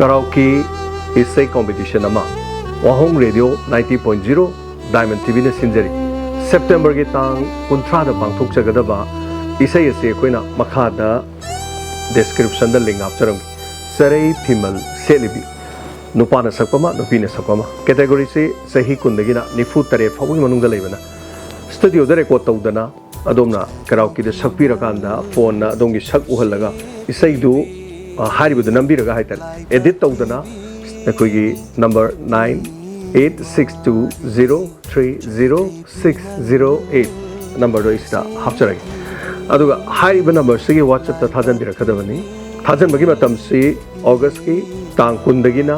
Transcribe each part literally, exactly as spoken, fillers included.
ꯀꯔꯥꯎꯀꯤ ꯏꯁꯩ ꯀꯣꯝꯄꯤꯇꯤꯁꯟ ꯑꯃ Wahong radio ninety point zero Diamond TVꯅ ꯁꯤꯟꯖꯔꯤ꯫ ꯁꯦꯞꯇꯦꯝꯕꯔꯒꯤ ꯇꯥꯡ ꯀꯨꯟꯊ꯭ꯔꯥꯗ ꯄꯥꯡꯊꯣꯛꯆꯒꯗꯕ ꯏꯁꯩ ꯑꯁꯤ ꯑꯩꯈꯣꯏꯅ ꯃꯈꯥꯗ ꯗꯦꯁꯀ꯭ꯔꯤꯞꯁꯟꯗ ꯂꯤꯡ ꯍꯥꯞꯆꯔꯝꯒꯦ꯫ ꯆꯔꯩ ꯐꯤꯃꯜ ꯁꯦꯠꯂꯤꯕꯤ, ꯅꯨꯄꯥꯅ ꯁꯛꯄ ꯑꯃ, ꯅꯨꯄꯤꯅ ꯁꯛꯄ ꯑꯃ꯫ ꯀꯦꯇꯦꯒꯣꯔꯤꯁꯤ ꯆꯍꯤ ꯀꯨꯟꯗꯒꯤꯅ ꯅꯤꯐꯨ ꯇꯔꯦꯠ ꯐꯥꯎꯕꯒꯤ ꯃꯅꯨꯡꯗ ꯂꯩꯕꯅ ꯁ꯭ꯇꯨꯗꯤꯑꯣꯗ ꯔꯦꯀꯣꯔꯗ ꯇꯧꯗꯅ ꯑꯗꯣꯝꯅ ꯀꯔꯥꯎꯀꯤꯗ ꯁꯛꯄꯤꯔꯀꯥꯟꯗ ꯐꯣꯟꯅ ꯑꯗꯣꯝꯒꯤ ꯁꯛ ꯎꯍꯜꯂꯒ ꯏꯁꯩꯗꯨ, ꯑ, ꯍꯥꯏꯔꯤꯕꯗꯨ ꯅꯝꯕꯤꯔꯒ ꯍꯥꯏꯇꯥꯔꯦ, ꯑꯦꯗꯤꯠ ꯇꯧꯗꯅ ꯑꯩꯈꯣꯏꯒꯤ number nine eight six two zero three zero six zero eight ꯅꯝꯕꯔꯗꯣ ꯑꯩ ꯁꯤꯗ ꯍꯥꯞꯆꯔꯒꯦ꯫ ꯑꯗꯨꯒ ꯍꯥꯏꯔꯤꯕ ꯅꯝꯕꯔꯁꯤꯒꯤ WhatsAppꯇ ꯊꯥꯖꯤꯟꯕꯤꯔꯛꯀꯗꯕꯅꯤ꯫ ꯊꯥꯖꯤꯟꯕꯒꯤ ꯃꯇꯝꯁꯤ ꯑꯣꯒꯁꯀꯤ ꯇꯥꯡ ꯀꯨꯟꯗꯒꯤꯅ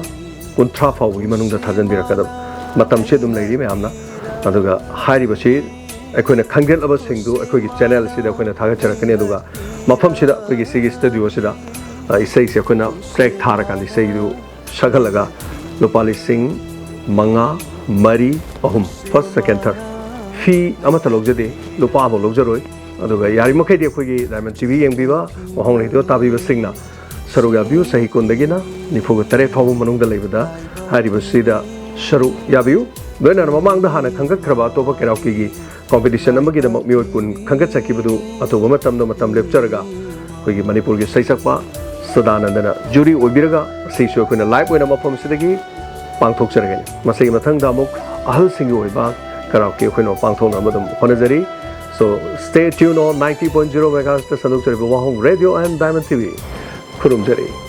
ꯀꯨꯟꯊ꯭ꯔꯥ ꯐꯥꯎꯕꯒꯤ ꯃꯅꯨꯡꯗ ꯊꯥꯖꯤꯟꯕꯤꯔꯛꯀꯗꯕ꯫ ꯃꯇꯝꯁꯤ ꯑꯗꯨꯝ ꯂꯩꯔꯤ ꯃꯌꯥꯝꯅ꯫ ꯑꯗꯨꯒ ꯍꯥꯏꯔꯤꯕꯁꯤ ꯑꯩꯈꯣꯏꯅ ꯈꯪꯖꯤꯜꯂꯕꯁꯤꯡꯗꯨ ꯑꯩꯈꯣꯏꯒꯤ ꯆꯦꯅꯦꯜꯁꯤꯗ ꯑꯩꯈꯣꯏꯅ ꯊꯥꯒꯠꯆꯔꯛꯀꯅꯤ꯫ ꯑꯗꯨꯒ ꯃꯐꯝꯁꯤꯗ, ꯑꯩꯈꯣꯏꯒꯤ ꯁꯤꯒꯤ ꯁ꯭ꯇꯨꯗꯤꯑꯣꯁꯤꯗ, ꯑ, ꯏꯁꯩꯁꯦ ꯑꯩꯈꯣꯏꯅ ꯇ꯭ꯔꯦꯛ ꯊꯥꯔꯀꯥꯟꯗ ꯏꯁꯩꯗꯨ ꯁꯛꯍꯜꯂꯒ ꯂꯨꯄꯥ ꯂꯤꯁꯤꯡ ꯃꯉꯥ, ꯃꯔꯤ, ꯑꯍꯨꯝ, first, second, third, ꯐꯤ ꯑꯃꯠꯇ ꯂꯧꯖꯗꯦ, ꯂꯨꯄꯥ ꯑꯃꯐꯥꯎ ꯂꯧꯖꯔꯣꯏ꯫ ꯑꯗꯨꯒ ꯌꯥꯔꯤꯃꯈꯩꯗꯤ ꯑꯩꯈꯣꯏꯒꯤ ꯗꯥꯏꯃꯟ ꯇꯤꯚꯤ ꯌꯦꯡꯕꯤꯕ, ꯋꯥꯍꯣꯡ ꯔꯦꯗꯤꯑꯣ ꯇꯥꯕꯤꯕꯁꯤꯡꯅ ꯁꯔꯨꯛ ꯌꯥꯕꯤꯌꯨ꯫ ꯆꯍꯤ ꯀꯨꯟꯗꯒꯤꯅ ꯅꯤꯐꯨꯒ ꯇꯔꯦꯠ ꯐꯥꯎꯕ ꯃꯅꯨꯡꯗ ꯂꯩꯕꯗ ꯍꯥꯏꯔꯤꯕꯁꯤꯗ ꯁꯔꯨꯛ ꯌꯥꯕꯤꯌꯨ꯫ ꯂꯣꯏꯅꯅ ꯃꯃꯥꯡꯗ ꯍꯥꯟꯅ ꯈꯪꯒꯠꯈ꯭ꯔꯕ ꯑꯇꯣꯞꯄ ꯀꯦꯔꯥꯎꯀꯤꯒꯤ ꯀꯣꯝꯄꯤꯇꯤꯁꯟ ꯑꯃꯒꯤꯗꯃꯛ ꯃꯤꯑꯣꯏ ꯀꯨꯟ ꯈꯟꯒꯠꯆꯈꯤꯕꯗꯨ ꯑꯊꯨꯕ ꯃꯇꯝꯗ ꯃꯇꯝ ꯂꯦꯞꯆꯔꯒ ꯑꯩꯈꯣꯏꯒꯤ ꯃꯅꯤꯄꯨꯔꯒꯤ ꯁꯩꯁꯛꯄ ꯁꯗꯥꯅꯟꯗꯅ ꯖꯨꯔꯤ ꯑꯣꯏꯕꯤꯔꯒ ꯑꯁꯤꯁꯨ ꯑꯩꯈꯣꯏꯅ ꯂꯥꯏꯚ ꯑꯣꯏꯅ ꯃꯐꯝꯁꯤꯗꯒꯤ ꯄꯥꯡꯊꯣꯛꯆꯔꯒꯅꯤ꯫ ꯃꯁꯤꯒꯤ ꯃꯊꯪꯗ ꯑꯃꯨꯛ ꯑꯍꯜꯁꯤꯡꯒꯤ ꯑꯣꯏꯕ ꯀꯔꯥꯎꯀꯤ ꯑꯩꯈꯣꯏꯅ ꯄꯥꯡꯊꯣꯛꯅꯕ ꯑꯗꯨꯝ ꯍꯣꯠꯅꯖꯔꯤ꯫ So, stay tuned on ninety point zero megahertzꯇ ꯁꯟꯗꯣꯛꯆꯔꯤꯕ Wahong radio and Diamond TV꯫ ꯈꯨꯔꯨꯝꯖꯔꯤ꯫